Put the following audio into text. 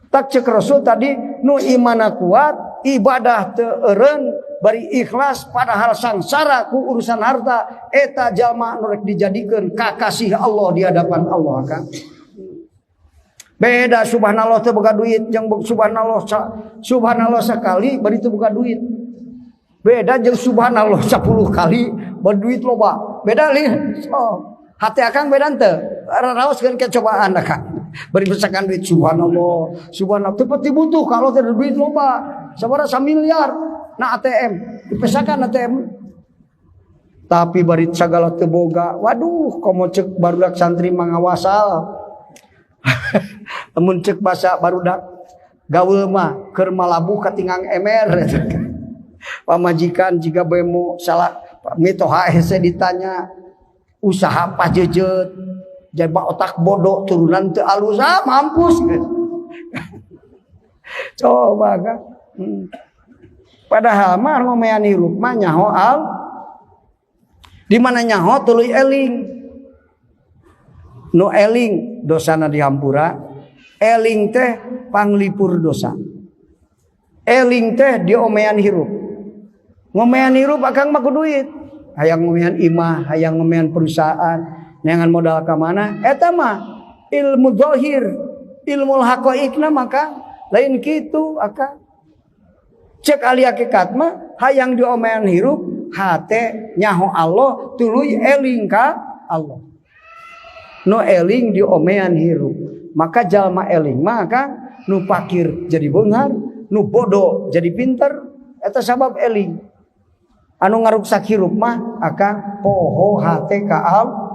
Tak cek Rasul tadi, nu imana kuat, ibadah teu eureun, bari ikhlas padahal sangsara ku urusan harta, eta jalma nu rek dijadikeun kakasih Allah di hadapan Allah kan. Beda subhanallah teu boga duit jeung subhanallah subhanallah sekali bari teu boga duit. Beda jeung subhanallah 10 kali bari duit loba. Beda lin. So, hati akang beda teu? Raoskeun ke cobaan akang. Bari pesakan duit subhanallah, subhanallah teu pati butuh kalau teu duit loba. Sabaraha samiliar na ATM, dipesakan ATM. Tapi bari sagala teu boga. Waduh, komo cek barudak santri mangawasal. Lamun cek basa barudak gaul mah keur malabuh katingang emer. Pamajikan jiga bemo salah mitoha hese ditanya usaha pajejet jaba otak bodoh turunan teu alus, ah mampus. Coba kan. Padahal mah ngomean hirup mah nyaho al di mana nyaho tuluy eling. Nu eling dosana dihampura, eling teh panglipur dosa. Eling teh diomean hirup. Ngomean hirup akang mah ku duit. Hayang ngomean imah, hayang ngomean perusahaan, neangan modal ka mana? Eta mah ilmu zahir, ilmu haqaiqna maka lain kitu akang. Cek ahli hakikat mah hayang diomean hirup, hate nyaho Allah tuluy eling ka Allah. Nu eling diomean hirup. Maka jalma eling maka nu pakir jadi beunghar, nu bodoh jadi pinter, eta sabab eling. Anu ngaruksak hirup mah akang poho hate ka Allah.